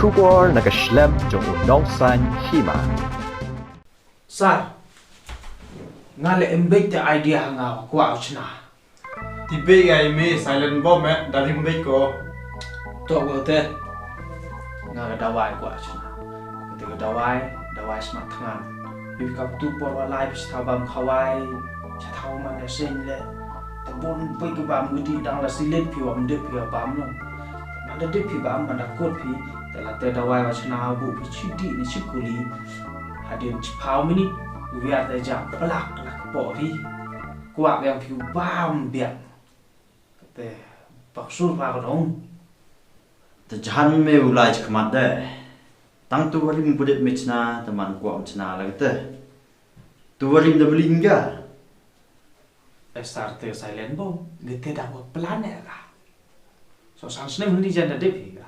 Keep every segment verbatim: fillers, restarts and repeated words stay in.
Khubor na ka shlem jong u Nongsaiñ Hima. Sir, nga leh em beit te idea ha nga kwah u chna. Te beit ai me silent bomb eh, da rim beit ko. To ko te. Nga ka dawai kwah u chna. Te ka dawai, dawai smat thngan. Yu kap tu por wa lai phi thaw bam khawai. Cha thaw man ya seng le. Te bon beit ka bam ngi ti dang la silet phi wa mdep phi ka bam long. Man da dep phi bam man da kot phi. Te la te dawai wa chna bu phi chiti ni chikuli. Hadien chiphaw minit. Wiar te ja plak la ka po phi. Kwah biang phi bam biang. Te bak sur pha ka dong. Te jahan me u lai chikmat de. Tang tu warim budet me chna te man kwah me chna la te. Tu warim da bling ga. Estar te silent bomb, ngi te da wa plan ya ka. So san snem ni jan da dep hi ka.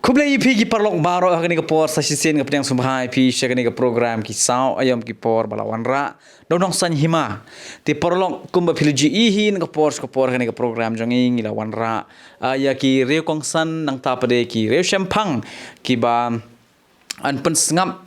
Khublei ïa phi ki paralok baroh ha kane ka por sa shisien nga pdiang sngewbha ïa phi sha kane ka program ki saw aïom ki por ba la wanrah da u Nongsaiñ Hima. Te paralok kumba phi la ju i hi na ka por sha ka por ha kane ka program jong ngi ngi la wanrah ah, ïa ki riew kongsan nangta pat de ki riew shemphang kiba yn pynsngap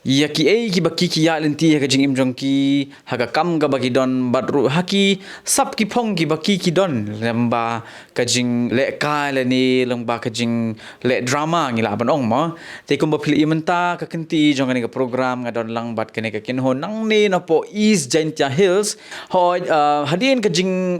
ïa kiei kiba ki ki ïaid lynti ha ka jingim jong ki ha ka kam kaba ki don bad ruh ha ki sap ki phong kiba ki ki don lem ba ka jingleh kai lane lem ba ka jingleh drama ngi lah ban ong mo. Te kumba phi la i mynta ka kynti jong kane ka program nga don lang bad kane ka kynhun nangne napoh East Jaintia Hills. Hooid, ah, hadien ka jing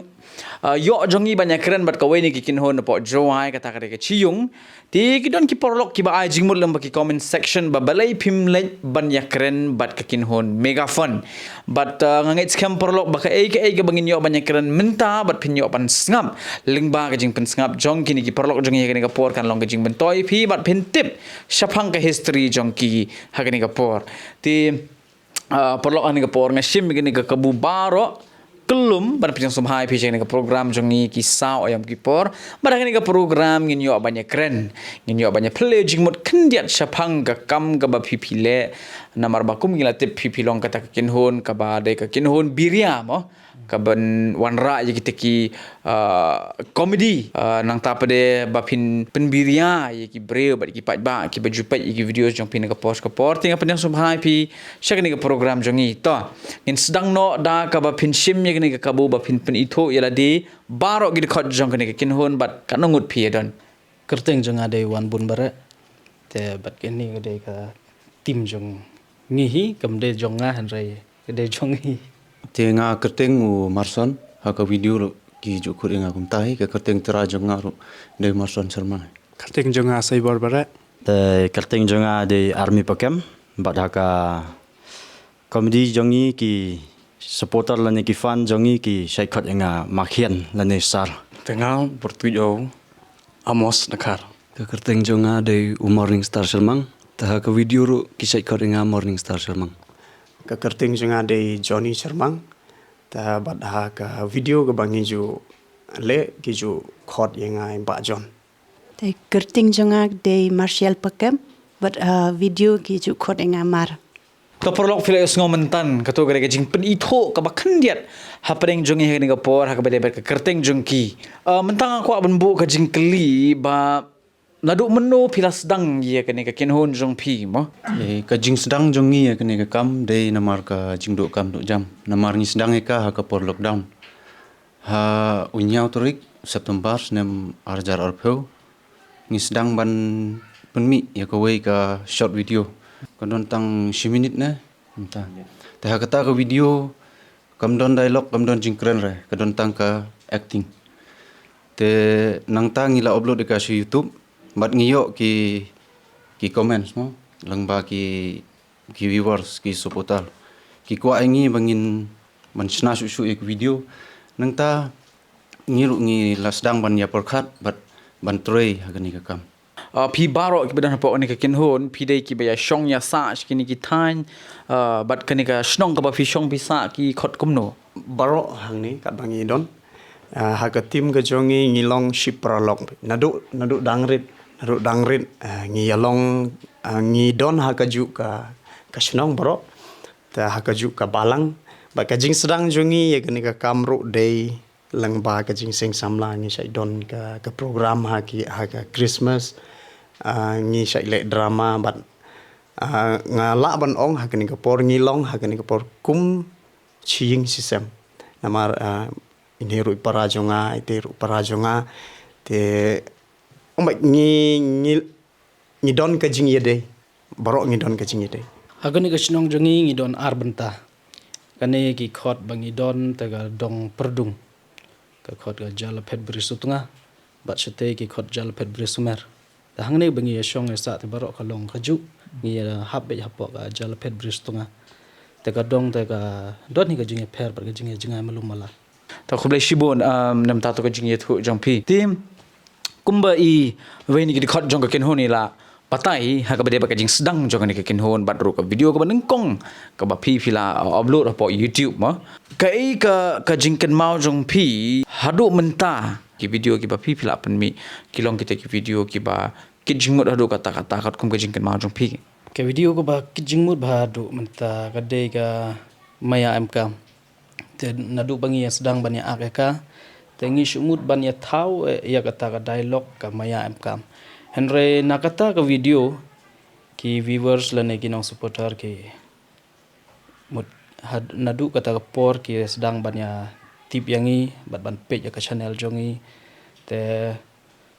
Ah, ïoh jong ngi ban ïakren bad kawei na ki kynhun napoh Jowai kata ka dei ka Chiyung. Te ki don ki paralok kiba ai jingmut lem ba ki comment section ba balei phim leit ban ïakren bad ka kynhun Megaphone. Bad ah, nga ngeit skhem paralok ba kaei kaei kaba ngin ïoh ban ïakren mynta bad phin ïoh ban sngap lyngba ka jingpynsngap jong kine ki paralok jong ngi ha kane ka por kan long ka jingmyntoi phi bad phin tip shaphang ka history jong ki ha kane ka por. Te Ah, paralok ha kane ka por nga shim ïa kane ka kabu baroh. Kyllum ban pdiang sngewbha ïa phi sha kane ka program jong ngi ki saw aïom ki por. Bad ha kane ka program ngin ïoh ban ïakren, ngin ïoh ban ïaphylliew jingmut khyndiat shaphang ka kam kaba phi phi leh. Namar ba kum ngi la tip phi phi long kata ka kynhun kaba dei ka kynhun biria mo. Kaban wanrah ïa kita ki ah, comedy ah, nangta pat de ba phin pynbiria ïa ki briew bad ki paidbah kiba ju peit ïa ki videos jong phi na ka por sha ka por. Te nga pdiang sngewbha ïa phi sha kane ka program jong ngi. To ngin sdang noh da kaba phin shim ïa kane ka kabu ba phin pynithuh ïa lade baroh ki dkhot jong kane ka kynhun bad katno ngut phi ïa don. Kyrteng jong nga dei Wanbun Bareh. Te bad kane ka dei ka team jong ngi hi kam dei jong nga hynrei ka dei jong ngi. Te nga kyrteng u Marson ha ka video ruh ki ju khot ïa nga kumta hi ka kyrteng trai jong nga ruh dei Marson Sharma. Kyrteng jong nga Saibor Bareh. Te kyrteng jong nga dei Army Pakem bad ha ka comedy jong ngi ki supporter lane ki fan jong ngi ki shait khot ïa nga Makhian lane Sar. Te nga Pyrtuit o Amos Nakhar. Ka kyrteng jong nga dei u Morning Star Sharmang. Te ha ka video ruh ki shait khot ïa nga Morning Star Sharmang. Ka kyrteng jong nga dei Johnny Sharmang. Te bad ha ka video kaba ngi ju leh ki ju khot ïa nga Bah John. Te kyrteng jong nga dei Marshall Pakem bad ha video ki ju khot ïa nga Mar. To paralok phi la ïohsngew mynta kato ka dei ka jingpynithuh kaba khyndiat hapdeng jong ngi ha kane ka por ha kaba dei bad ka kyrteng jong ki. Ah, mynta nga kwah ban buh ka jingkylli ba naduh mynno phi la sdang ïa kane ka kynhun jong phi mo? Eh, ka jingsdang jong ngi ïa kane ka kam dei namar ka jingduh kam duh jam. Namar ngi sdang ïa ka ha ka por lockdown. Ha u hynñiew tarik September snem ar hajar arphew ngi sdang ban pynmih ïa kawei ka short video. Ka don tang shi minit ne mynta. Te ha kata ka video kam don dialogue, kam don jingkren re, ka don tang ka acting. Te nangta ngi la upload ïa ka sha YouTube bad ngi ïoh ki ki comments mo lyngba ki ki viewers ki supporter ki kwah ïa ngi ba ngin ban shna shuh shuh ïa ka video. Nangta ngi ruh ngi la sdang ban ïa pyrkhat bad ban trei ha kane ka kam. Ah, phi baroh kiba don hapoh kane ka kynhun phi dei kiba ïa shong ïa sah sha kine ki thaiñ, ah, bad kane ka shnong kaba phi shong phi sah ki khot kumno? Baroh hangne katba ngi don. Ah, ha ka team ka jong ngi ngi long shi paralok. Naduh naduh dang rit, naduh dang rit, ah, ngi ïa long, ah, ngi don ha ka juh ka ka shnong baroh. Te ha ka juh ka balang Bad ka jingsdang jong ngi ïa kane ka kam ruh dei lyngba ka jingseng samla ngi shait don ka, ka program ha ki, ha ka Christmas. Ah, ngi shait leh drama bad, ah, nga lah ban ong ha kane ka por ngi long ha kane ka por kum shi ïing shi sem. Namar, ah, ine ruh i para jong nga, ite ruh i para jong nga. Te, ong ba ngi, ngi, ngi don ka jingïadei. Baroh ngi don ka jingïadei. Ha kane ka shnong jong ngi ngi don ar bynta. Kane ki khot ba ngi don te ka dong Pyrdung. Ka khot ka Jalaphet Bri Sutnga. Bad shatei ki khot Jalaphet Bri Sumer. Te hangne ba ngi ïa shong ïa sah te baroh ka long kajuh. Ngi ïa hap beit hapoh ka Jalaphet Bri Sutnga. Te ka dong te ka don hi ka jingïapher bad ka jingïajngai malu mala. Ta khublei shibun, um, namar ta to ka jingïathuh jong phi. Te kumba i wei na ki dkhot jong ka kynhun i la batai ha kaba dei bad ka jingsdang jong kane ka kynhun bad ruh ka video kaba nyngkong kaba phi phi la, uh, upload hapoh YouTube mo. Kaei ka, ka jingkynmaw jong phi haduh mynta ki video kiba phi phi la pynmih ki long kita ki video kiba kit jingmut haduh katta katta katkum ka jingkynmaw jong phi. Ka video kaba kit jingmut bha haduh mynta ka dei ka Maya Em Kam. Te naduh ba ngi ïa sdang ban ïa ak ïa ka, te ngi shu mut ban ïa thaw, eh, ïa kata ka dialogue ka Maya Em Kam. Hynrei na kata ka video ki viewers lane ki nong supporter ki mut had, naduh kata ka por ki sdang ban ïa tip ïa ngi bad ban peit ïa ka channel jong ngi. Te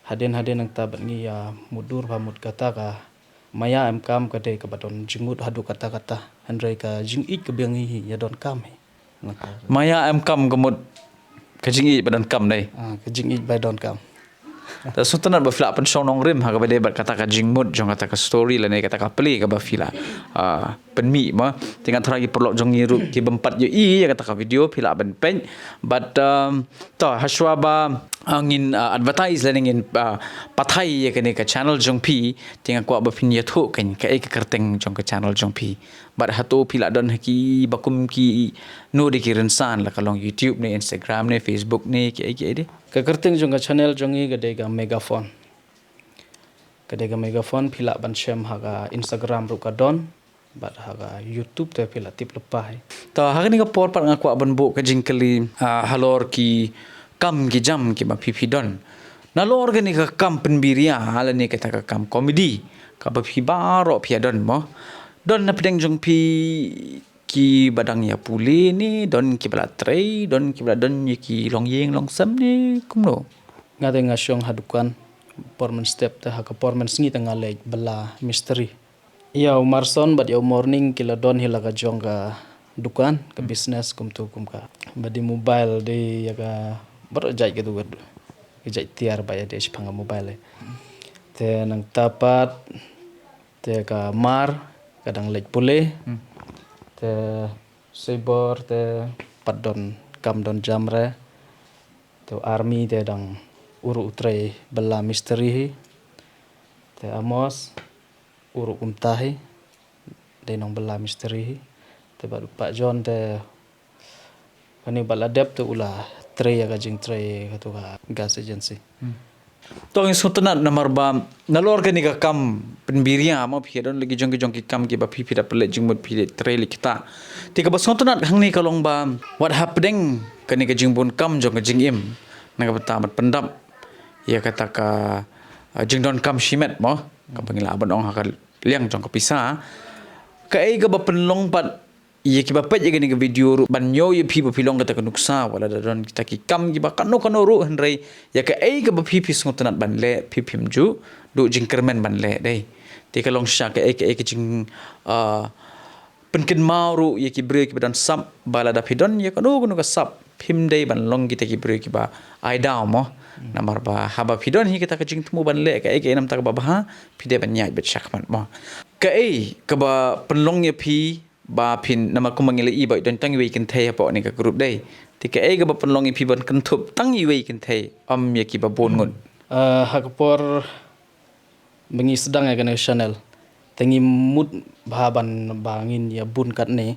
hadien hadien nangta bad ngi ïa mutdur bha mut kata ka Maya Em Kam ka dei kaba don jingmut haduh katta katta. Hynrei ka jingïeit kaba ngi ïa donkam hi. Maya Em Kam ka mut ka jingïeit ba donkam dei. Ah, ka jingïeit ba donkam. Ta sngewtynnat ba phi la pynshong nongrim ha kaba dei bad kata ka jingmut jong kata ka story lane kata ka plie kaba phi la, ah, pynmih mo. Te nga tharai ki paralok jong ngi ruh ki bym pat ïohi ïa kata ka video phi la ban peit. But, um, to hashwa ba, ah, ngin, ah, advertise lane ngin, ah, pathai ïa kane ka channel jong phi, te nga kwah ba phin ïathuh kane kaei ka kyrteng jong ka channel jong phi. Bad hato phi la don ha kiba kum kino de ki rynsan la ka long YouTube ne Instagram ne Facebook ne kiei kiei de. Ka kyrteng jong ka channel jong ngi ka dei ka Megaphone. Ka dei ka Megaphone phi lah ban shem ha ka Instagram ruh ka don. Bad ha ka YouTube te phi lah tip lypa hi. Ta ha kane ka por pat nga kwah ban buh ka jingkylli, ah, halor ki kam ki jam kiba phi phi don. Nalor kane ka kam pynbiria lane kata ka kam comedy kaba phi baroh phi ïa don mo. Don na pdeng jong phi kiba dang ïa pule ne, don kiba la trei, don kiba la don ïa ki longïing longsem ne, kumno? Nga te nga shong ha dukan, por mynstep te ha ka por mynsngi te nga leit bylla mistri. Ïa u Marson bad ïa u Morning ki la don hi la ka jong ka dukan, ka business kumtu kum ka. Ba dei mobile dei ïa ka baroh jait ka tu ka jait tiar ba ïa dei shaphang ka mobile. Te nangta pat te ka Mar ka dang leit pule. Te Seibor te pat don kam don jam re. Te Army te dang u ruh u trei bylla mistri hi. Te Amos u ruh kumta hi. Dei nong bylla mistri hi. Te bad Pak John te kane bad la dep te u la trei ïa ka jingtrei katu ka gas agency. To ngi sngewtynnat namar ba nalor kane ka kam pynbiria mo phi don lagi jong ki jong ki kam kiba phi phi da pynleit jingmut phi da trei leit kita. Te kaba sngewtynnat hangne ka long ba wat hapdeng kane ka jingbun kam jong ka jingim na ka bynta ban pyndap ïa kata ka, ah, jingdonkam shimet mo kaba ngi lah ban ong ha ka liang jong ka pisa. Kaei kaba pynlong pat ïa kiba peit ïa kane ka video ruh ban ñiew ïa phi ba phi long kata ka nuksa wala da don kita ki kam kiba kano kano ruh hynrei ïa kaei kaba phi phi sngewtynnat ban leh phi phim ju duh jingkyrmen ban leh dei. Te ka long shisha kaei kaei ka jing, ah, pynkynmaw ruh ïa ki briew kiba don sap ba lada phi don ïa kano kano ka sap phim dei ban long kita ki briew kiba ai daw mo. Namar ba haba phi don hi kata ka jingthmu ban leh kaei kaei namar kaba bha phi dei ban ïaid beit shakhmat mo. Kaei kaba pynlong ïa phi ba phin namar kumba ngi la i ba don tang iwei kynthei hapoh ne ka group dei. Te kaei kaba pynlong ïa phi ban kynthup tang iwei kynthei ym ïa kiba bun ngut. Ah, ha ka por ba ngi sdang ïa kane ka channel te ngi mut bha ban ba ngin ïa bun katne.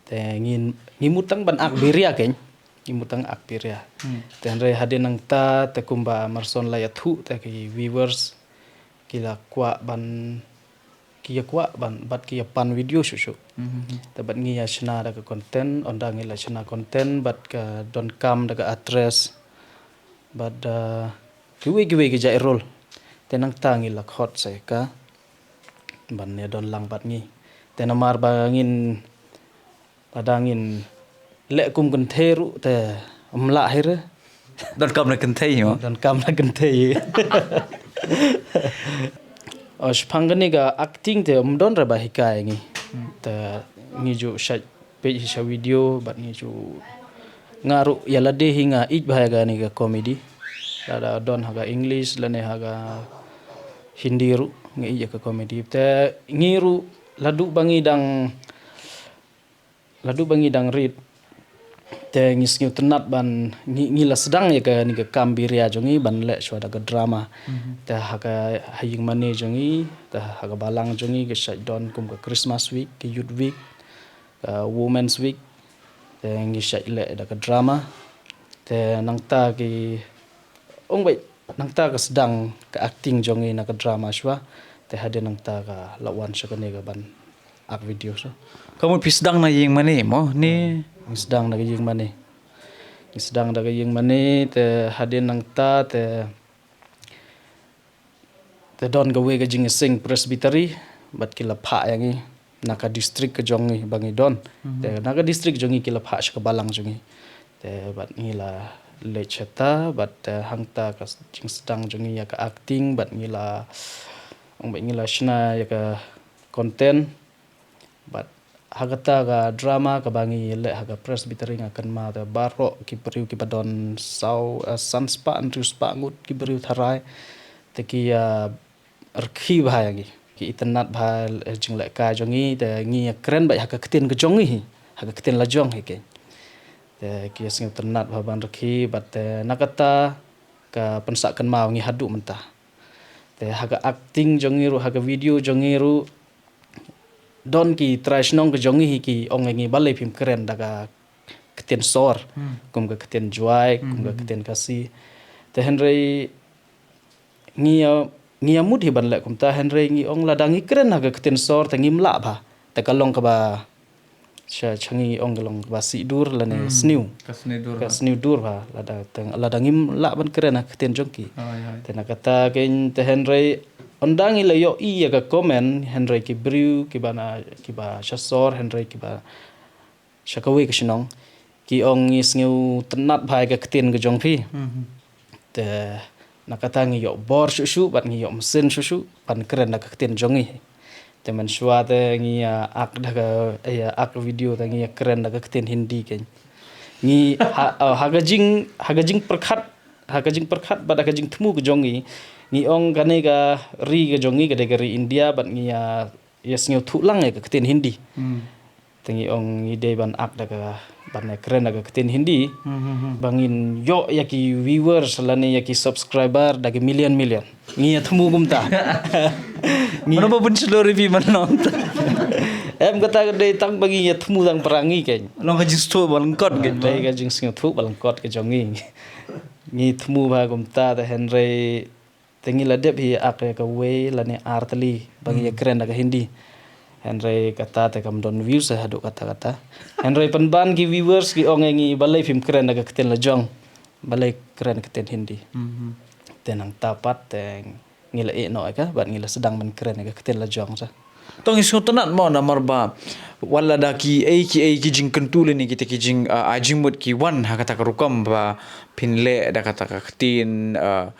Te ngin ngi mut tang ban ak biria kein. Ngi mut tang ak biria. Te hynrei hadien nangta te kumba Marson la ïathuh te ki viewers ki la kwah ban ki ïa kwah ban, bad ki ïa pan video shuh shuh. Mhm. Te bad ngi ïa shna da ka content, ynda ngi la shna content, bad ka donkam da ka address, bad, ah, kiwei kiwei ki jait rule. Te nangta ngi la khot sa ïa ka, ban ïa don lang bad ngi. Te namar ba ngin, lada ngin leh kum kynthei ruh te ym lah hi re. Donkam na kynthei mo. Donkam na kynthei. Oh, shaphang kane ka acting te ym don re ba hikai ngi. Hmm. Te ngi ju shait peit hi sha video bad ngi ju, nga ruh ïa lade hi nga ïeit bha ïa kane ka comedy. Lada don ha ka English lane ha ka Hindi ruh nga ïeit ïa ka comedy. Te ngi ruh ladu ba ngi dang, ladu ba ngi dang rit, te ngi sngewtynnat ban ngi, ngi la sdang ïa kane ka kam biria jong ngi ban leh shuwa da ka drama. Mhm. Te ha ka, ha ïing mane jong ngi, te ha ka balang jong ngi ka shait don kum ka Christmas week, ka Youth Week, ka Women's Week. Te ngi shait leh da ka drama. Te nangta ki, ong beit, nangta ka sdang ka acting jong ngi na ka drama shuwa. Te hadien nangta ka la wan sha kane ka ban act video shuwa. Ka mut phi sdang na ïing mane mo ne? Ngi sdang na ka ïing mane. Ngi sdang da ka ïing mane, te hadien nangta te, te don kawei ka jingïaseng Presbytery, bad ki la phah ïa ngi na ka district ka jong ngi ba ngi don. Mhm. Te na ka district jong ngi ki la phah sha ka balang jong ngi. Te bad ngi la leit shata, bad, eh, hangta ka jingsdang jong ngi ïa ka acting, bad ngi la, ong beit ngi la shna ïa ka content. Bad ha kata ka drama kaba ngi leh ha ka Presbytery nga kynmaw te baroh ki briew kiba don saw, eh, san spah, hynriew spah ngut ki briew tharai. Te ki, eh, rkhie bha ïa ngi. Ki itynnat bha, eh, jinglehkai jong ngi, te ngi ïakren beit ha ka ktien ka jong ngi hi, ha ka ktien la jong hi keiñ. Te ki ïasngewtynnat bha ban rkhie, bad te na kata ka pynsah kynmaw ngi haduh mynta. Te ha ka acting jong ngi ruh, ha ka video jong ngi ruh, don ki trai shnong ka jong ngi hi ki ong ïa ngi balei phim kren da ka ktien sor, hmm, kum ka ktien Jowai, kum ka, hmm, ktien Khasi. Te hynrei ngi ïa, ngi ïa mut hi ban leh kumta, hynrei ngi ong lada ngi kren ha ka ktien sor te ngim lah bha. Te ka long kaba sha, sha ngi ong ka long kaba sih dur lane, hmm, sniew. Ka sniew dur, ka bha, sniew dur bha. Lada te, lada ngim lah ban kren ha ka ktien jong ki. Hooid, hooid. Te na kata keiñ te hynrei ynda ngi la ïohi ïa ka comment, hynrei ki briew kiba na, kiba sha sor, hynrei kiba sha kawei ka shnong, ki ong ngi sngewtynnat bha ïa ka ktien ka jong phi. Mhm. Te na kata ngi ïoh bor shuh shuh bad ngi ïoh mynsiem shuh shuh ban kren da ka ktien jong ngi. Te mynshuwa te ngi ïa act da ka, ïa act video te ngi ïa kren da ka ktien Hindi keiñ. Ngi ha, oh, ha ka jing, ha ka jingpyrkhat, ha ka jingpyrkhat bad ha ka jingthmu ka jong ngi, ngi ong kane ka ri ka jong ngi ka dei ka ri India bad ngi ïa, ïa sngewthuh lang ïa ka ktien Hindi. Hmm. Te ngi ong ngi dei ban act da ka, ban ïa kren da ka ktien Hindi. Hmm, hmm, hmm. Ba ngin ïoh ïa ki viewers lane ïa ki subscriber da ki million million. Ngi ïa thmu kumta. Ngi, mano ba pun shlur ïa phi man long. Em kata ka dei tang ba ngi ïa thmu tang para ngi keiñ. Long ka jingsngewthuh ba lyngkot keiñ. Dei ka jingsngewthuh ba lyngkot ka jong ngi. Ngi thmu bha kumta te hynrei te ngi la dep hi act ïa kawei lane ar tylli ba ngi ïa, hmm, kren da ka Hindi. Hynrei kata te kam don views haduh katta katta. Hynrei pynban ki viewers ki ong ïa ngi balei phim kren da ka ktien la jong. Balei kren ktien Hindi. Mhm. Te nangta pat te ngi la ïeh noh ïa ka bad ngi la sdang ban kren ïa ka ktien la jong sa. To ngi sngewtynnat mo namar ba wat la da kiei kiei ki jingkyntu lane kita ki jing, ah, ai jingmut ki wan ha kata ka rukom ba phin leh da kata ka ktien, ah,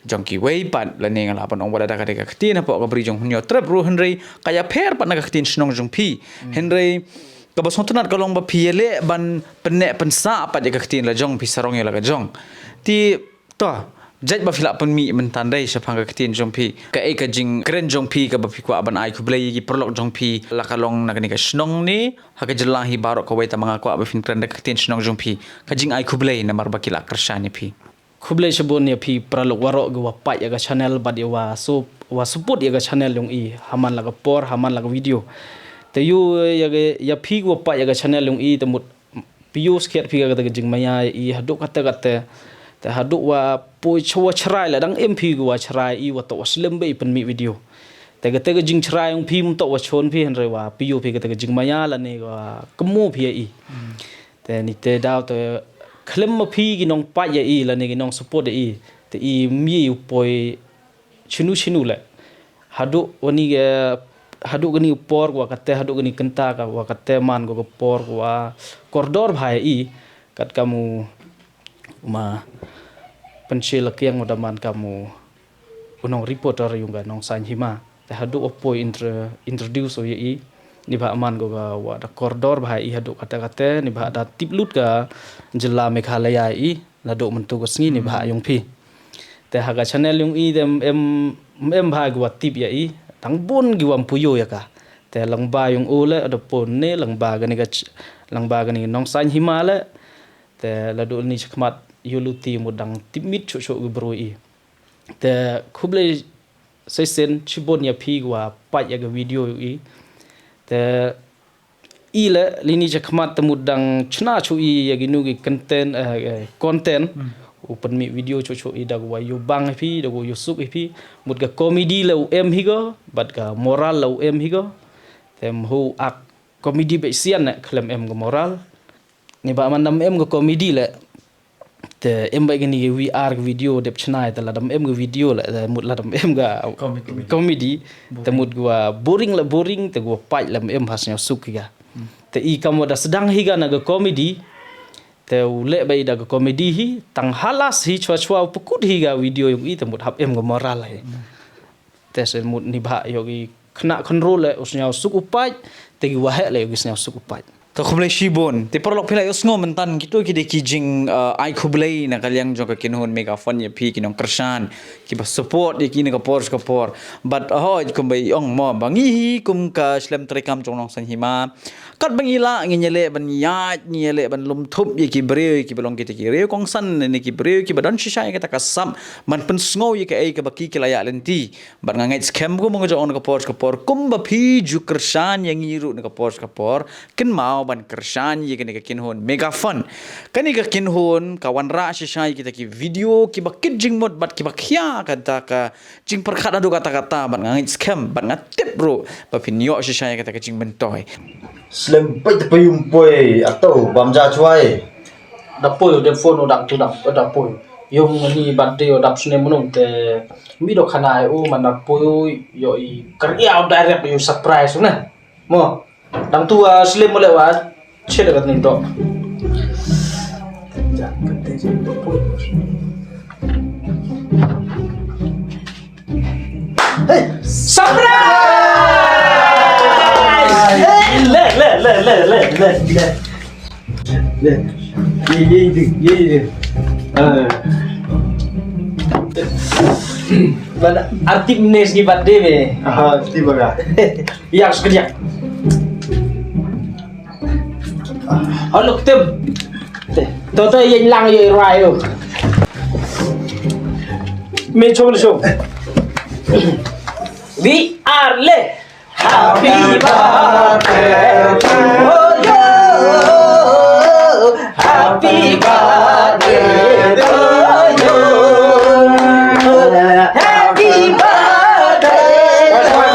jong kiwei pat lane nga lah ban ong wat la da kata ka ktien hapoh ka bri jong Hynñiewtrep ruh hynrei ka ïapher pat na ka ktien shnong jong phi. Hmm. Hynrei kaba sngewtynnat ka long ba phi ïaleh ban pynneh pynsah pat ïa ka ktien la jong phi sarong ïa la ka jong. Te to, jait ba phi lah pynmih mynta dei shaphang ka ktien jong phi. Kaei ka jingkren jong phi kaba phi kwah ban ai khublei ïa ki paralok jong phi la ka long na kane ka shnong ne ha ka jylla hi baroh kawei tang ba nga kwah ba phin kren da ka ktien shnong jong phi. Ka jingai khublei namar ba ki la kyrshan ïa phi. Khublei shibun ïa phi paralok waroh ki wa peit ïa ka channel bad ïa wa sup-, wa support ïa ka channel jong i ha man la ka por, ha man la ka video. Te ïa, ïa phi ki wa peit ïa ka channel jong i te mut phi ïoh skhem phi ka kata ka jingmaïa ïa i haduh katta katta. Te haduh wa poi cha wa chrai la dang im phi ki wa chrai i wa toh wa slem ba i pynmih video. Te kata ka jingchrai yong phi mynta wa chon phi hynrei wa phi ïoh phi kata ka jingmaya lane wa kynmaw phi ïa i. Te nite daw te khlem ma phi ki nongpait ïa i lane ki nongsupport ïa i. Te i mih u poi chinu chinu le. Haduh wani ke, haduh kani u por wa kate, haduh kani kynta ka wa kate man ko ka por wa kordor bha ïa i. Kat kamu ma pensil lakiang wa daman kamu u nong reporter yung ka Nongsaiñ Hima. Te haduh u poi intro-, introduce u ïa i. Ni ba man ko ka wa da kordor bha i haduh kata kata, ni ba da tip lut ka jylla Meghalaya i. Naduh mynta ka sngi ni ba yong phi. Te ha ka channel yong i te em, em, em ba ki wa tip ïa i. Tang bun ki wa mpuyo ïa ka. Te lang ba yong u le, da pun ne, lang ba kani ka ch-, lang ba kani Nongsaiñ Hima le. Te la du ni chakmat yu luti mu dang tip mit chu chu ki bru i. Te khublei sesen chibon ïa phi wa pait ïa ka video i. Te i le lini chakmat te mut dang chna chu i ïa ki nu ki content, eh, eh, content. U pynmih video chu chu i da wa yu bang hi phi, da wa yu suk hi phi. Mut ka comedy le u em hi go, bat ka moral le u em hi go. Te mhu ak comedy be sian ne khlem em ka moral. Ni ba man dam em ka comedy le. Te em ba kini ki V R ka video dep chna te la dam em ka video le, te mut la dam em ka comedy. Te mut gua boring le boring, te gua pait le em ha sñiaw suk ka. Te i kam wa da sedang hi ka na ka comedy. Te u le ba i da ka comedy hi, tang halas hi chwa chwa u pekut hi ka video yong i te mut hap em ka moral hi. Te se mut ni ba yogi kena control le u sñiaw suk u pait, te ki wahek le yogi sñiaw suk u pait. To khublei shibun. Te paralok phi la ïohsngew myntan kito ki dei ki jing, uh, ai khublei na ka liang jong ka kynhun Megafon ïa phi ki nongkyrshan. Ki ba support ïa ki na ka por ka por. But, uh, hoi, kum ba i ong mo, ba ngi hi kum ka shlem treikam jong Nongsaiñ Hima. Kat ba ngi lah, ngi ñialeh ban ïaid, ngi ñialeh ban lum thup ïa ki briew, ki ba long kita ki riew kongsan, ne ki briew, ki ba don shisha ïa kata ka sap, ban pynsngew ïa kaei kaba ki ki la ïaid lynti. Bad nga ngeit skhem kum nga jong na ka por ka por, kum ba phi ju kyrshan ïa ngi ruh na ka por ka por, kynmaw ban kyrshan ïa kane ka kynhun Megafon. Kane ka kynhun, ka wanrah shisha ïa kita ki video, ki ba kit jingmut, bad ki ba khia kata ka jingpyrkhat haduh katta katta, bad nga ngeit skhem, bad nga tip ruh, ba phin ïoh shisha ïa kata ka jingmyntoi. Slem peit te payung poi, ato, bam ja chwai. Da poi, da phone, da tu, da, da poi. Yung ni birthday, da sne munung te, mi do khana ai, u, man da poi, yo i, kar ia, direct, yo surprise, na. Mo, dang tu, ah, slem mo le wa, che da kat ni do. Ja, kat te, che da poi. Hey, surprise! Hey, le, le, le. Le. Ye, ye, ye, ye, ye. Ah. Mana artip nes ki bat de be. Ah, artip baga. Ya, sekejap. Halo, ketem. To, to, ïa lang, ïa rwai, ïa. Me chong, chong. We are le. Happy birthday to you. Happy birthday to you. Happy birthday to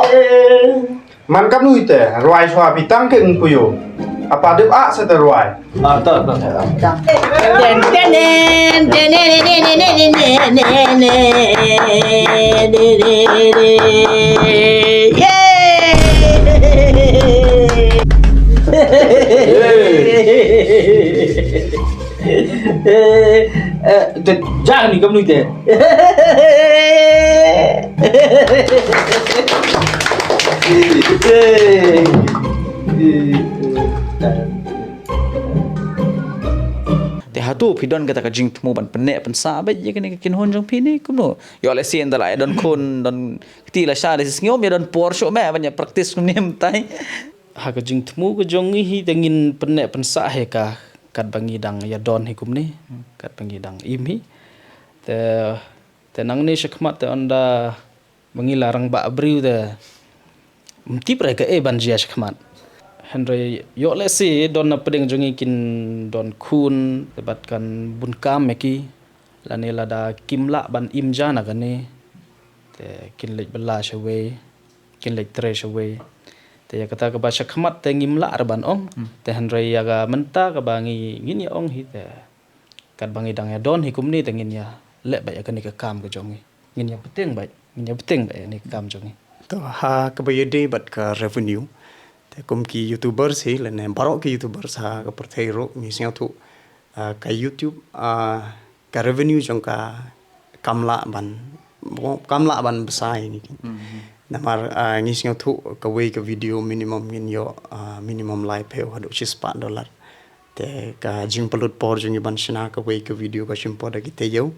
you. Man kam nui te, rwai swa pi tang ke ngpuyo. Apa dep a se te rwai. Ah, to, to. Ten, ten, ten, ten. Yay! Eh, eh, te, jang ni kam nui te. Te hato phi don kata ka jingthmu ban pynneh pynsah bad ïa kane ka kynhun jong phi ne kumno? Ïoh lehse ynda la ïa don khun, don kti la shah, lehse sngewbha ïa don por shuh me ban ïa practice kumne mynta. Ha ka jingthmu ka jong ngi hi te ngin pynneh pynsah hi ka, katba ngi dang ïa don hi kumne, katba ngi dang im hi. Te, te nangne shakhmat te ynda ba ngi la rangbah briew te ym tip re kaei ban jia shakhmat. Hynrei ïoh lehse don na pdeng jong ngi kin don khun, te bad kan bun kam ïa ki. Lane lada kim lah ban im ja na kane, te kin leit bylla shawei, kin leit trei shawei. Te ïa kata kaba shakhmat te ngim lah re ban ong. Te hynrei ïa ka mynta kaba ngi, ngin ïa ong hi te, katba ngi dang ïa don hi kumne te ngin ïa leh beit ïa kane ka kam ka jong ngi. Ngin ïa bteng beit, ngin ïa bteng beit ïa kane ka kam jong ngi. To, ha kaba ïadei bad ka revenue, te kum ki YouTubers hi lane baroh ki YouTubers ha ka pyrthei ruh, ngi sngewthuh, ah, ka YouTube, ah, ka revenue jong ka kam lah ban, kam lah ban bsa ïa ngi. Namar, ah, ngi sngewthuh kawei ka video minimum ngin ïoh, ah, minimum laiphew haduh shispah dollar. Te ka jingpynlut por jong ngi ban shna kawei ka video ka shim por da ki taïew.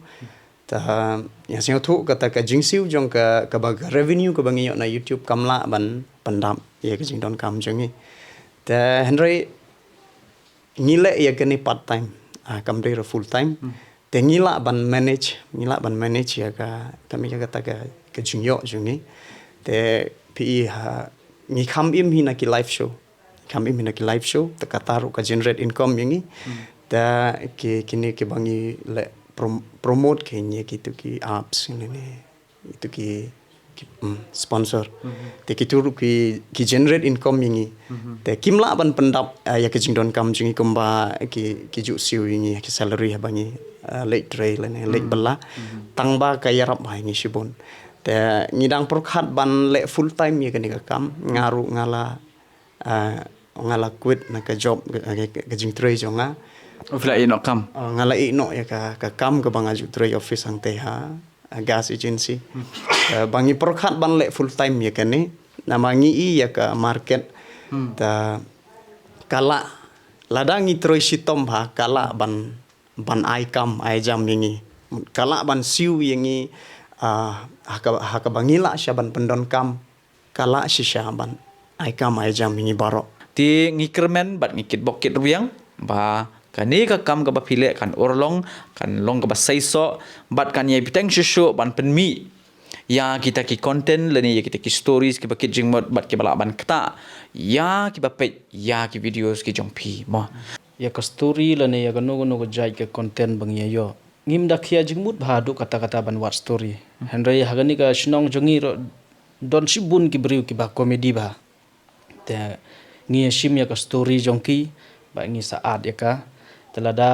Te, ah, ïa sngewthuh kata ka jingsiew jong ka, kaba ka revenue kaba ngi ïoh na YouTube kam lah ban pyndap ïa ka jingdonkam jong ngi. Te hynrei ngi leh ïa kane part time, ah, kam dei re full time. Te ngi lah ban manage, ngi lah ban manage ïa ka, kam ïa kata ka, ka jingïoh jong ngi. Te phi i ha, ngi kham im hi na ki live show. Kham im hi na ki live show, te kata ruh ka generate income ïa ngi. Te ki, kine kiba ngi leh prom-, promote ki ngi kito ki apps ne ne. Itu ki, ki, mm, sponsor. Te kitu ruh ki, ki generate income ïa ngi. Te kim lah ban pyndap, ah, ïa ka jingdonkam jong ngi kumba ki, ki ju siew ïa ngi ki salary haba ngi, ah, leit trei lane leit bylla. Tang ba ka ïarap bha ïa ngi shibun. Te ngi dang pyrkhat ban leh full time ïa kane ka kam, nga ruh nga la, ah, nga la quit na ka job, ka, ka, ka jingtrei jong nga. Oh, phi la ïeh noh kam? Ah, nga la ïeh noh ïa ka, ka kam kaba nga ju trei office hangtei ha, ah, gas agency. Ah, ba ngi pyrkhat ban leh full time ïa kane. Namar ngi i ïa ka market. Ta ka lah, lada ngi trei shitom bha, ka lah ban, ban ai kam ai jam ïa ngi. Ka lah ban siew ïa ngi, ah, ha ka, ha kaba ngi lah shisha ban pyndonkam. Ka lah shisha ban ai kam ai jam ïa ngi baroh. Te ngi kyrmen bad ngi kitbok kitrwiang ba kane ka kam kaba phi leh kan urlong, kan long kaba seisoh, bad kan ïai bteng shuh shuh ban pynmih ïa kita ki content lane ïa kita ki stories kiba kit jingmut bad kiba lah ban ktah ïa kiba peit ïa ki videos ki jong phi mo. Ïa ka story lane ïa kano kano ka jait ka content ba ngi ïa ïoh, ngim da khia jingmut bha haduh katta katta ban wad story. Hynrei ha kane ka shnong jong ngi ruh don shibun ki briew kiba comedy bha. Te ngi ïa shim ïa ka story jong ki bad ngi sa add ïa ka. Te lada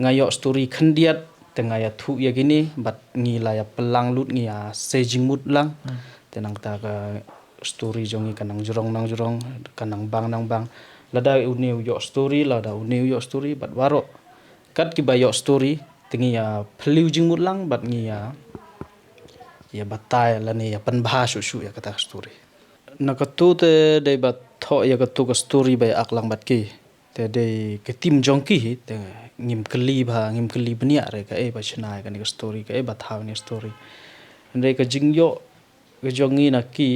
nga ïoh story khyndiat te nga ïathuh ïa kine bad ngi la ïa pynlang lut, ngi ïa sei jingmut lang. Te nangta ka story jong ngi ka nang jrong nang jrong, ka nang bang nang bang. Lada une u ïoh story, lada une u ïoh story, bad baroh kat kiba ïoh story te ngi ïa phylliew jingmut lang bad ngi ïa, ïa batai lane ïa pynbha shuh shuh ïa kata ka story. Na katu te dei ba thoh ïa katu ka story ba ïa ak lang bad ki. Te dei ka team jong ki hi, te ngim kylli bha, ngim kylli bniah re kaei ba shna ïa kane ka story, kaei ba thaw ïa kane ka story. Hynrei ka jingïoh ka jong ngi na ki,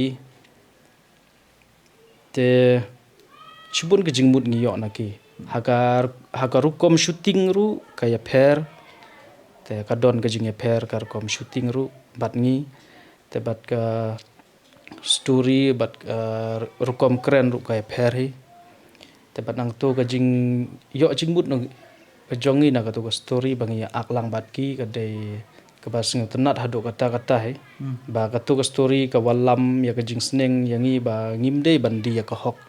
te shibun ka jingmut ngi ïoh na ki. Ha ka, ha ka rukom shooting ruh ka ïapher. Te ka don ka jingïapher ka rukom shooting ruh bad ngi. Te bad ka story bad, eh, rukom kren ruh ka ïapher hi. Te bad nangtu ka jingïoh jingmut na ka jong ngi na katu ka story ba ngi ïa ak lang bad ki ka dei kaba sngewtynnat haduh katta katta hi. Ba katu ka story ka wallam ïa ka jingsneng ïa ngi ba ngim dei ban die ïa ka hok.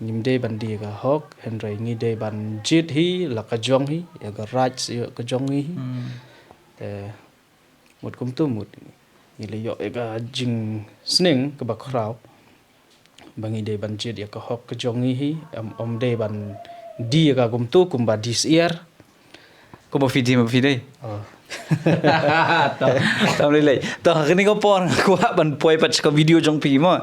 Ngim dei ban die ïa ka hok, hynrei ngi dei ban jied hi la ka jong hi, ïa ka rights ïa ka jong ngi hi. Te mut kumtu mut ngi la ïoh ïa ka jingsneng kaba khraw ba ngi dei ban jied ïa ka hok ka jong ngi hi, ym, ym dei ban die ïa ka kumtu kumba die syiar. Kumba phi die ma phi dei. Tam lei lei. To ha kane ka por nga kwah ban poi pat sha ka video jong phi mo.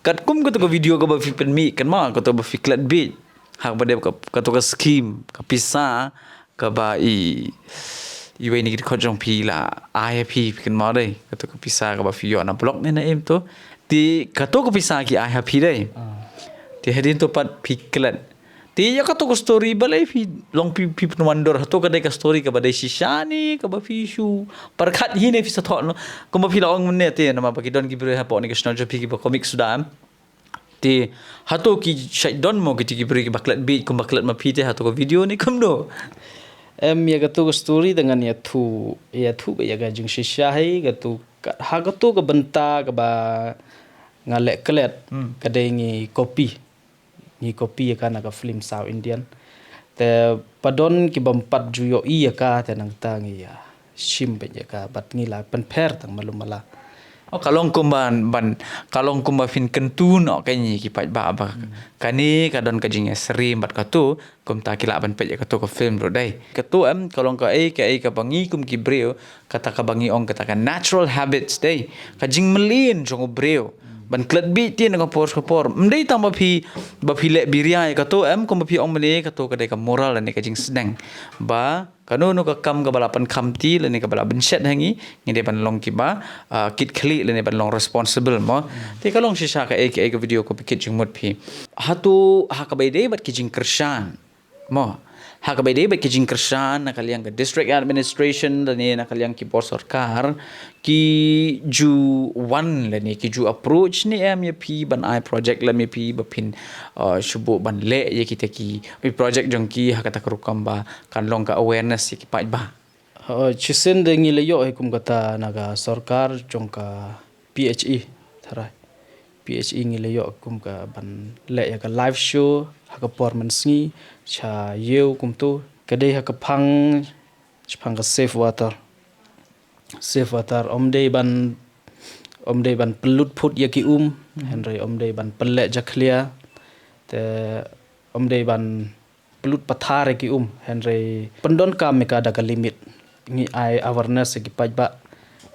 Katkum katu ka video kaba phi pynmih kan mo, katu ba phi klet bieit. Ha kaba dei ka, katu ka scheme, ka pisa kaba i, iwei na ki dkhot jong phi la ai ha phi, phi kynmaw dei, katu ka pisa kaba phi ïoh na block ne na im tu. Te katu ka pisa ki ai ha phi dei. Te hadien tu pat phi klet. Te ïa katu ka story balei phi long phi, phi pynwandor, hato ka dei ka story kaba dei shisha ne kaba phi shu pyrkhat hi ne phi sa thoh noh. Kumba phi la ong mynne te namar ba ki don ki briew hapoh ne ka shnong jong phi kiba comic suda em. Te hato ki shait don mo kiti ki briew kiba klet bieit kumba klet ma phi te hato ka video ne kumno? Em, ïa katu ka story te ngan ïathuh, ïathuh beit ïa ka jingshisha hi, katu ka, ha katu ka bynta kaba nga leh klet, ka dei ngi copy. Ngi copy ïa ka na ka film South Indian. Te ba don kiba ym pat ju ïohi ïa ka, te nangta ngi ïa shim beit ïa ka, bad ngi la pynpher tang malu mala. Oh, ka long kumba ban, ban, ka long kumba phin kyntu noh kein ïa ki paidbah ba kane ka don ka jingïasyriem bad katu, kumta ki lah ban peit ïa katu ka film ruh dei. Katu em, ka long kaei kaei kaba ngi kum ki briew, kata kaba ngi ong kata ka natural habits dei, ka jingmlien jong u briew ban klet bieit na ka por ka por. Ym dei tang ba phi, ba phi leh biria ïa katu em, kumba phi ong mynne, katu ka dei ka moral lane ka jingsneng ba kano kano ka kam kaba la pynkhamti lane kaba la bynshet ha ngi, ngi dei ban long kiba, ah, kit khlieh lane ban long responsible mo. Te ka long shisha kaei kaei ka video kaba kit jingmut phi. Hato ha kaba ïadei bad ki jingkyrshan mo, ha kaba ïadei bad ki jingkyrshan na ka liang ka district administration lane na ka liang ki bor sorkar, ki ju wan lane ki ju approach ne em ïa phi ban ai project lem ïa phi ba phin, uh, shu buh ban leh ïa kita ki, ïa project jong ki ha kata ka rukom ba kan long ka awareness ïa ki paidbah? Oh, shisien de ngi la ïoh hi kum kata na ka sorkar jong ka P H E, tharai. P H E ngi la ïoh kum ka ban leh ïa ka live show ha ka por mynsngi, sha ïew kumtu. Ka dei ha ka phang, shaphang ka Save Water. Save Water, ym dei ban, ym dei ban pynlut phut ïa ki um, hynrei ym dei ban pynleh jakhlia. Te ym dei ban pynlut pathar ïa ki um, hynrei pyndonkam ïa ka da ka limit. Ngi ai awareness ïa ki paidbah.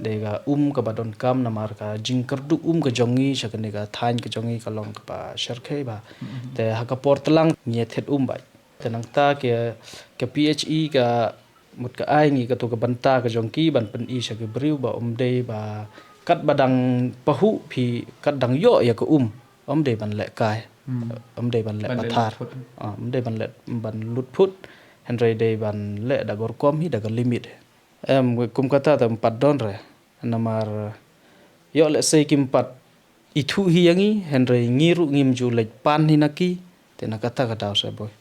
Dei ka um kaba donkam namar ka jingkyrduh um ka jong ngi sha kane ka thaiñ ka jong ngi ka long kaba shyrkhei bha. Te ha ka por tlang ngi thied um bha. Te nangta ka, ka P H E ka mut ka ai ngi katu ka bynta ka jong ki ban pyni sha ki briew ba ym dei ba katba dang pahuh phi, kat dang ïoh ïa ka um, ym dei ban leh kai. Ym dei ban leh pathar. Ah, ym dei ban leh, ban lut phut. Hynrei dei ban leh da ka rukom hi, da ka limit hi. Em, kum kata te ym pat don re. Namar ïoh lehse kim pat ithuh hi ïa ngi, hynrei ngi ruh ngim ju leit pan hi na ki, te na kata ka daw sa boi.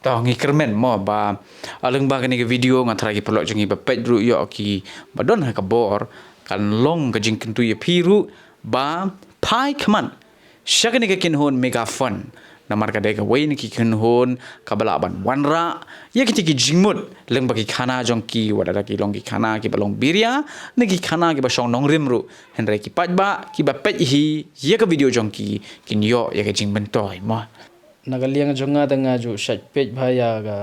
To ngi kyrmen mo ba, ah, lyngba kane ka video nga tharai ki paralok jong ngi ba peit ruh ïoh ki ba don ha ka bor, kan long ka jingkyntu ïa phi ruh ba phai khmat sha kane ka kynhun Mega Fund. Namar ka dei kawei na ki kynhun kaba lah ban wanrah ïa kita ki jingmut lyngba ki khana jong ki, wat la ki long ki khana kiba long biria ne ki khana kiba shong nongrim ruh, hynrei ki paidbah kiba peit hi ïa ka video jong ki kin ïoh ïa ka jingmyntoi mo. Na ka liang jong nga te nga ju shait peit bha ïa ka,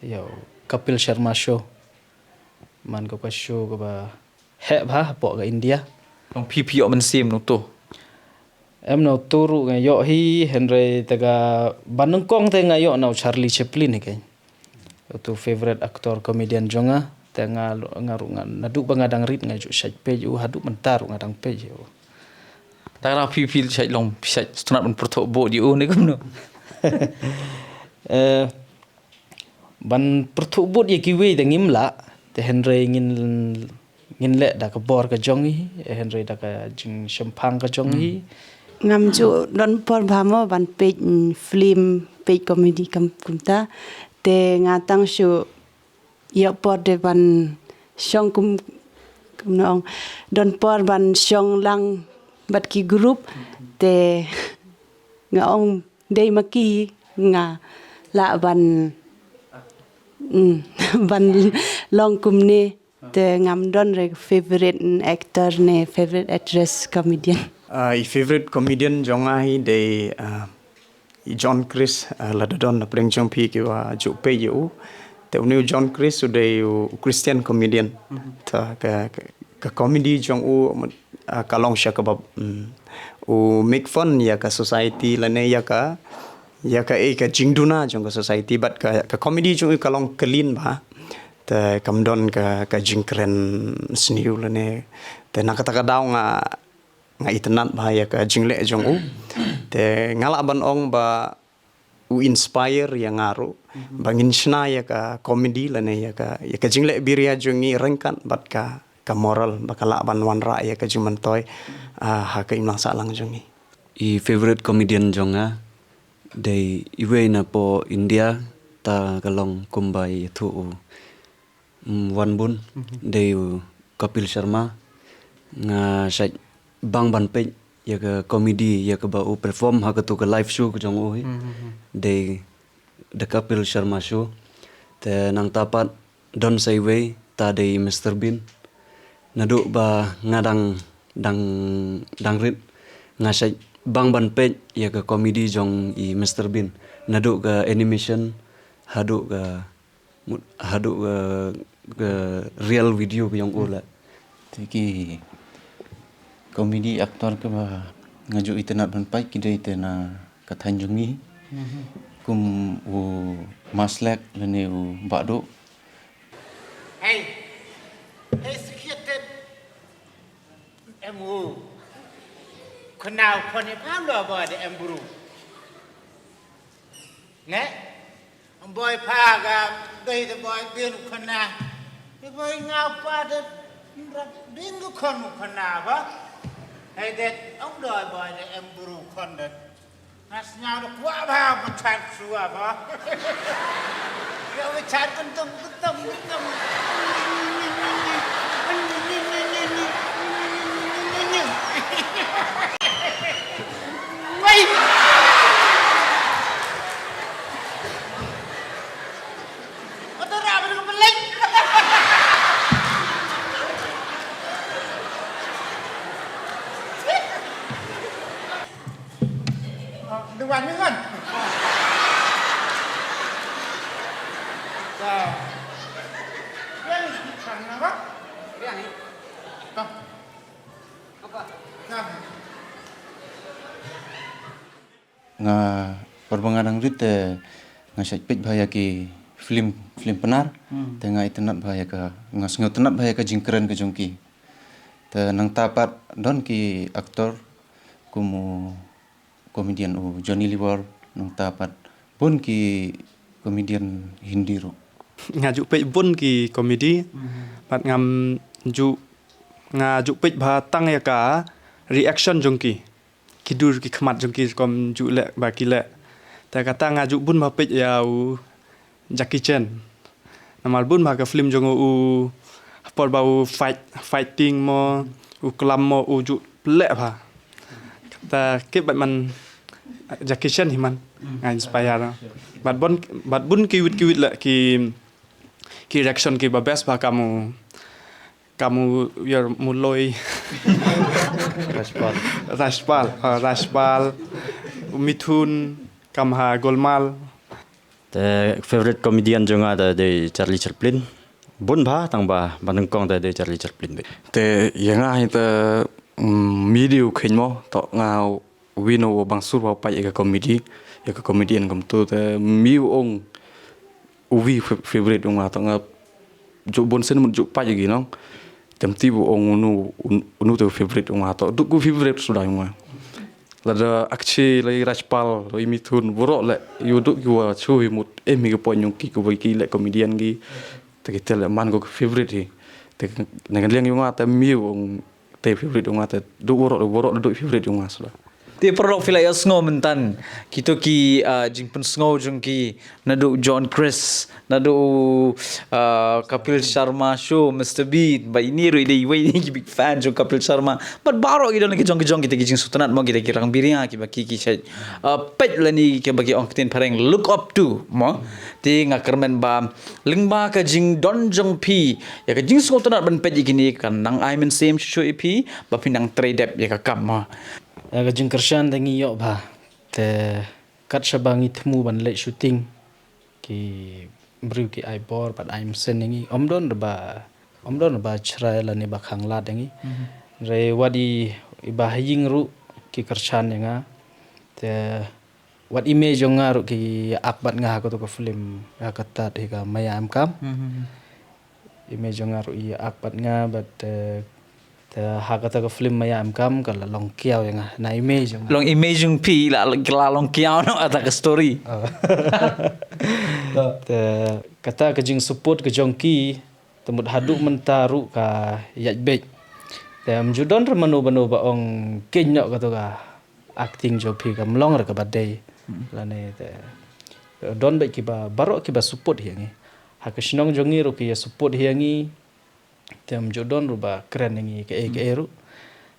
ïa u Kapil Sharma Show. Man ka ka show kaba heh bha hapoh ka India. Long phi phi ïoh mynsiem na uto? Em, na uto ruh nga ïoh hi, hynrei te kaba nyngkong te nga ïoh na u Charlie Chaplin hi kein. Uto u favourite actor comedian jong nga, te nga, nga ruh nga, naduh ba nga dang rit nga ju shait peit ïa u, haduh mynta ruh nga dang peit ïa u. Te nga phi phi shait long, phi shait sngewtynnat ban pyrthuh bud ïa u ne kumno? Eh, ban pyrthuh bud ïa kiwei te ngim lah, te hynrei ngin, ngin leh da ka bor ka jong ngi, hynrei da ka jingshemphang ka jong ngi. Ngam ju don por bha mo ban peit, mm, film, peit comedy kam kumta, te nga tang shu ïoh por de ban shong kum, kumno ong, don por ban shong lang bad ki group, te nga ong dei ma ki nga lah ban, mm, ban long kumne. Te ngam don re favourite actor ne favourite actress comedian. Ah, i favourite comedian jong nga hi dei, ah, i John Chris, ah, lada don na pdeng jong phi kiba ju peit ïa u. Te une u John Chris u dei u, u Christian comedian. Te ka, ka, ka comedy jong u, ah, ka long sha kaba, mm, u make fun ïa ka society lane ïa ka, ïa ka, eh, ka jingduna jong ka society, bad ka, ka comedy jong u ka long clean bha. Te kam don ka, ka jingkren sniew lane. Te na kata ka daw nga, nga itynnad bha ïa ka jingleh jong u. Te nga lah ban ong ba u inspire ïa nga ruh ba ngin shna ïa ka comedy lane ïa ka, ïa ka jingleh biria jong ngi ryngkat bad ka, ka moral ba ka lah ban wanrah ïa ka jingmyntoi, ah, ha ka imlang sahlang jong ngi. I favourite comedian jong nga dei iwei na poh India, ta ka long kumba ïathuh u mm, wan bun, dei u Kapil Sharma, nga shait bang ban peit ïa ka comedy, ïa kaba u perform ha katu ka live show ka jong u hi. Dei The Kapil Sharma Show. Te nangta pat don sa iwei, ta dei Mister Bean. Naduh ba nga dang, dang, dang rit, nga shait bang ban peit ïa ka comedy jong i Mister Bean. Naduh ka animation, haduh ka, haduh ka, ka real video ka jong u la. Te ki comedy actor kiba nga ju itynnad ban peit ki dei te na ka thaiñ jong ngi. Kum u Maslek lane u Bah Duh. Hey, hey, sikhiat em u. Kena u khon ïa pha, ym da boi da em bru. Ne? Ym boi pha ka dei da boi bin u khana. Ïa boi nga u pa da bin u khon u khana ba. Hei det, ym da boi da em bru khon det. Nga sngew da kwah bha ba chat shuwa ba. Ïa ba chat kyntung kyntung kyntung. Wei. Ata rah ba dang pelek. Dewan ni kan. Yang ni kan apa? Yang ni. Kau. Apa? Nah. Nga, por ba nga dang rit te nga shait peit bha ïa ki film, film Pnar. Te nga itynnad bha ïa ka, nga sngewtynnad bha ïa ka jingkren ka jong ki. Te nangta pat don ki actor kum u comedian u Johnny Lever, nangta pat bun ki comedian Hindi ruh. Nga ju peit bun ki comedy, bad ngam ju, nga ju peit bha tang ïa ka reaction jong ki. Ki dur ki khmat jong ki rukom ju leh ba ki leh. Te kata nga ju bun bha peit ïa u Jackie Chan. Namar bun bha ka film jong u, por ba u fight, fighting mo, u klam mo, u ju leh bha. Kata kit bad man Jackie Chan hi man. Nga inspire. Bad bun, bad bun ki wit ki wit leh ki, ki reaction kiba best bha ka mu. Ka mu ïar mu loi. Rajpal. Rajpal, ah, Rajpal. Mithun, kam ha Golmaal. Te favorite comedian jong nga te dei Charlie Chaplin. Bun bha tang ba, ba nyngkong te dei Charlie Chaplin beit. Te ïa nga hi te, mm, mih dei u kheiñ mo, to nga uwi na u bang sur ba peit ïa ka comedy, ïa ka comedian kumto te mih u ong uwi fa-, favorite u nga to nga ju bun sien mut ju peit ïa ki nong. Te mih u ong unu, un-, unu te favorite u nga to. Duk u favorite suda u nga. Lada Akshay, lada Rajpal, lada Mithun, baroh leh, ïa u duk ïa u shu hi mut, eh, mih ka point jong ki, ki ba ki leh comedian ki. Te ki te leh man ko ki favorite hi. Te na ka liang u nga te mih u ong te favorite u nga te duk baroh, baroh duk favorite u nga suda. Te paralok phi la ïohsngew mynta kito ki, ah, jingpynsngew jong ki naduh John Chris, naduh, ah, Kapil Sharma Show, Mister Bean, ba ine ruh i dei iwei na ki big fan jong Kapil Sharma. Bad baroh ki don ki jong ki jong kita ki jingsngewtynnad mo kita ki rangbiria kiba ki ki shait, ah, peit lane kiba ki ong ktien phareng look up to mo. Te nga kyrmen ba lyngba ka jingdon jong phi ïa ka jingsngewtynnad ban peit ïa kine kan nang ai mynsiem shuh shuh ïa phi ba phin nang trei dep ïa ka kam mo. Ïa ka jingkyrshan te ngi ïoh bha. Te kat shaba ngi thmu ban leit shooting ki briew ki ai bor bad ai mynsiem ïa ngi. Ym don ba, ym don ba shrai lane ba khanglad ïa ngi. Re wat i, i ba ha ïing ruh ki kyrshan ïa nga. Te wat i mei jong nga ruh ki ïa ak bad nga ha kato ka film, ha kata hi ka Maya Em Kam. I mei jong nga ruh i ïa ak bad nga bad, eh, te ha kata ka film Maya Em Kam ka la long kiaw ïa nga na i mei jong nga. Long i mei jong phi la, la long kiaw noh kata ka story. Te kata ka jingsupport ka jong ki, te mut haduh mynta ruh ka ïaid beit. Te ym ju don re mano mano ba ong keiñ noh kato ka acting jong phi kam long re kaba dei. Lane te don beit kiba baroh kiba support hi ïa ngi. Ha ka shnong jong ngi ruh ki ïa support hi ïa ngi. Te ym ju don ruh ba kren ïa ngi kaei kaei ruh.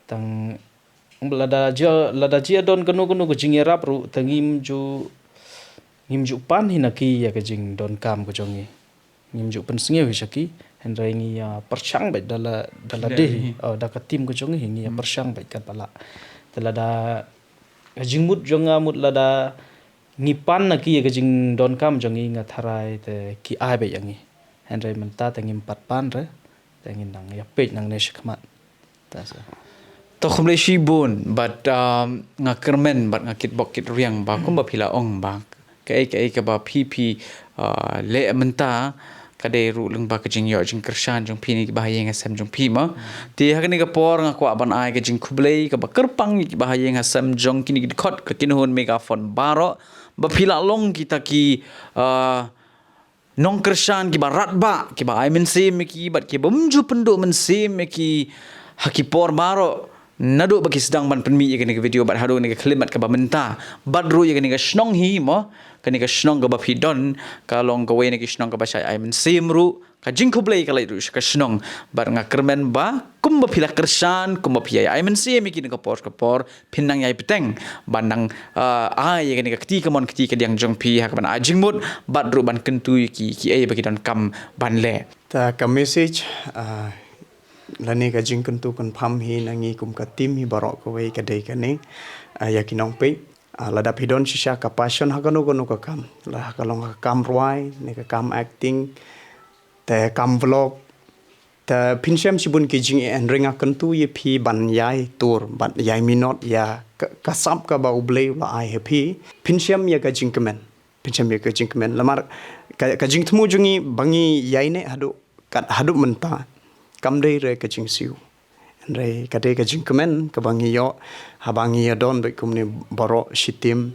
Tang lada jia, lada jia don kano kano ka jingïarap ruh, te ngim ju, ngim ju pan hi na ki ïa ka jingdonkam ka jong ngi. Ngim ju pynsngew hi sha ki, hynrei ngi ïa pyrshang beit da la, da la dei hi. Oh, da ka team ka jong ngi hi ngi ïa pyrshang beit katba lah. Te lada ka jingmut jong nga mut lada ngi pan na ki ïa ka jingdonkam jong ngi, nga tharai te ki ai beit ïa ngi. Hynrei mynta te ngim pat pan re, te ngin nang ïa peit nangne shakhmat. Ta sa. To khublei shibun, bad, um, nga kyrmen, bad nga kitbok kitrwiang ba kumba phi la ong ba kaei kaei kaba phi phi, uh, leh mynta ka dei ruh lyngba ka jingïoh jingkyrshan jong phi ne kiba ha ïing ha sem jong phi mo. Te ha kane ka por nga kwah ban ai ka jingkhublei kaba kyrpang ïa kiba ha ïing ha sem jong kine ki dkhot ka kynhun Megaphone baroh, ba phi la long kita ki, uh, nongkyrshan kiba radbah, kiba ai mynsiem ïa ki, bad kiba ym ju pynduh mynsiem ïa ki ha ki por baroh, naduh ba ki sdang ban pynmih ïa kane ka video bad haduh kane ka khyllipmat kaba mynta, bad ruh ïa kane ka shnong hi mo, kane ka shnong kaba phi don ka long kawei na ki shnong kaba shai ai mynsiem ruh. Ka jingkhublei ka leit ruh sha ka shnong, bad nga kyrmen ba kumba phi la kyrshan, kumba phi ïa ai mynsiem ïa ki na ka por ka por, phin nang ïai bteng ban nang, uh, ai ïa kane ka kti kamon kti kadiang jong phi ha kaban ai jingmut bad ruh ban kyntu ïa ki kiei ba ki donkam ban leh. Ta ka message, uh, lane ka jingkyntu kynpham hi na ngi kum ka team hi baroh kawei ka dei kane, uh, ïa ki nongpeit, uh, lada phi don shisha ka passion ha kano kano ka kam, la ha ka long ka kam rwai ne ka kam acting, te kam vlog, te phin shem shibun ki jingeh, hynrei nga kyntu ïa phi ban ïai tur, ban ïai minot ïa ka, ka sap kaba U Blei u la ai ha phi. Phin shem ïa ka jingkmen, phin shem ïa ka jingkmen. Namar ka, ka jingthmu jong ngi ba ngi ïai neh haduh kat haduh mynta kam dei re ka jingsiew. Hynrei ka dei ka jingkmen kaba ngi ïoh haba ngi ïa don bad kumne baroh shitim.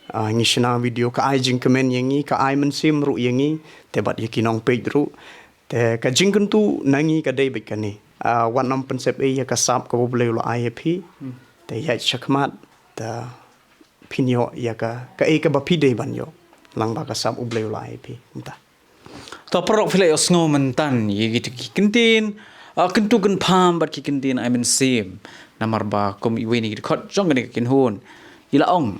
Ah, ngi shna video ka ai jingkmen ïa ngi, ka ai mynsiem ruh ïa ngi, te bad ïa ki nongpeit ruh. Te ka jingkyntu na ngi ka dei beit kane. Ah, wat nym pynsep ei ïa ka sap kaba U Blei u la ai ïa phi. Te ïaid shakhmat, te phin ïoh ïa ka, kaei kaba phi dei ban ïoh lyngba ka sap U Blei u la ai ïa phi. Mynta. To paralok, phi la ïohsngew mynta ïa kita ki kyntien, ah, kyntu kynpham bad ki kyntien ai mynsiem. Namar ba kum iwei na ki dkhot jong kane ka kynhun, i la ong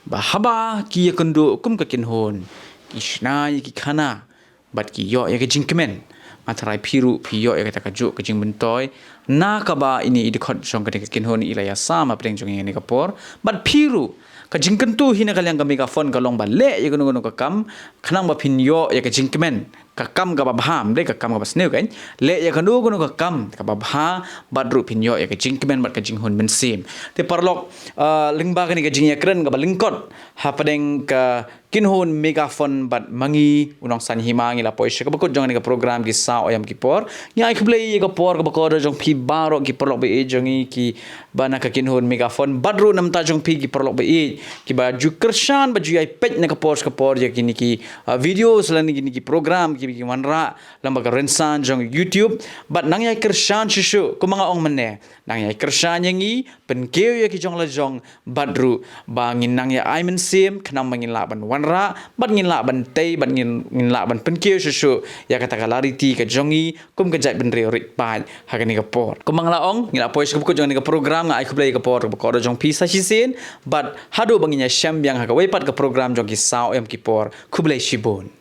ba haba ki ïakynduh kum ka kynhun, ki shna ïa ki khana bad ki ïoh ïa ka jingkmen. Nga tharai phi ruh phi ïoh ïa kata kajuh ka jingmyntoi na kaba ine i dkhot jong kane ka kynhun i la ïasam hapdeng jong ngi ha kane ka por. Bad phi ruh, ka jingkyntu hi na ka liang ka Megaphone ka long ba leh ïa kano kano ka kam khnang ba phin ïoh ïa ka jingkmen, ka kam kaba bha, ym dei ka kam kaba sniew, kan? Leh ïa kano kano ka kam kaba bha bad ruh phin ïoh ïa ka jingkmen bad ka jinghun mynsiem. Te paralok, ah, lyngba kane ka jingïakren kaba lyngkot hapdeng ka kynhun Megaphone bad ma ngi u Nongsaiñ Hima, ngi la poi sha kaba kut jong kane ka program Ki Saw Aïom Ki Por. Ngi ai khublei ïa ka por kaba kordor jong phi baroh ki paralok ba ïeit jong ngi kiba na ka kynhun Megaphone bad ruh na bynta jong phi ki paralok ba ïeit kiba ju kyrshan ba ju ïai peit na ka por sha ka por ïa kine ki, ah, videos lane kine ki program kiba ki wanrah lyngba ka rynsan jong YouTube. Bad nang ïai kyrshan shuh shuh, kumba nga ong mynne, nang ïai kyrshan ïa ngi, pynkiew ïa ki jong la jong, bad ruh ba ngin nang ïa ai mynsiem khnang ba ngin lah ban wanrah bad ngin lah ban tei bad ngin, ngin lah ban pynkiew shuh shuh ïa kata ka lariti ka jong ngi kum ka jaitbynriew rit paid ha kane ka por. Kumba nga la ong, ngi la poi sha kaba kut jong kane ka program. Nga ai khublei ïa ka por kaba kordor jong phi sa shisien bad haduh ba ngin ïashem biang ha kawei pat ka program jong Ki Saw Aïom Ki Por. Khublei shibun.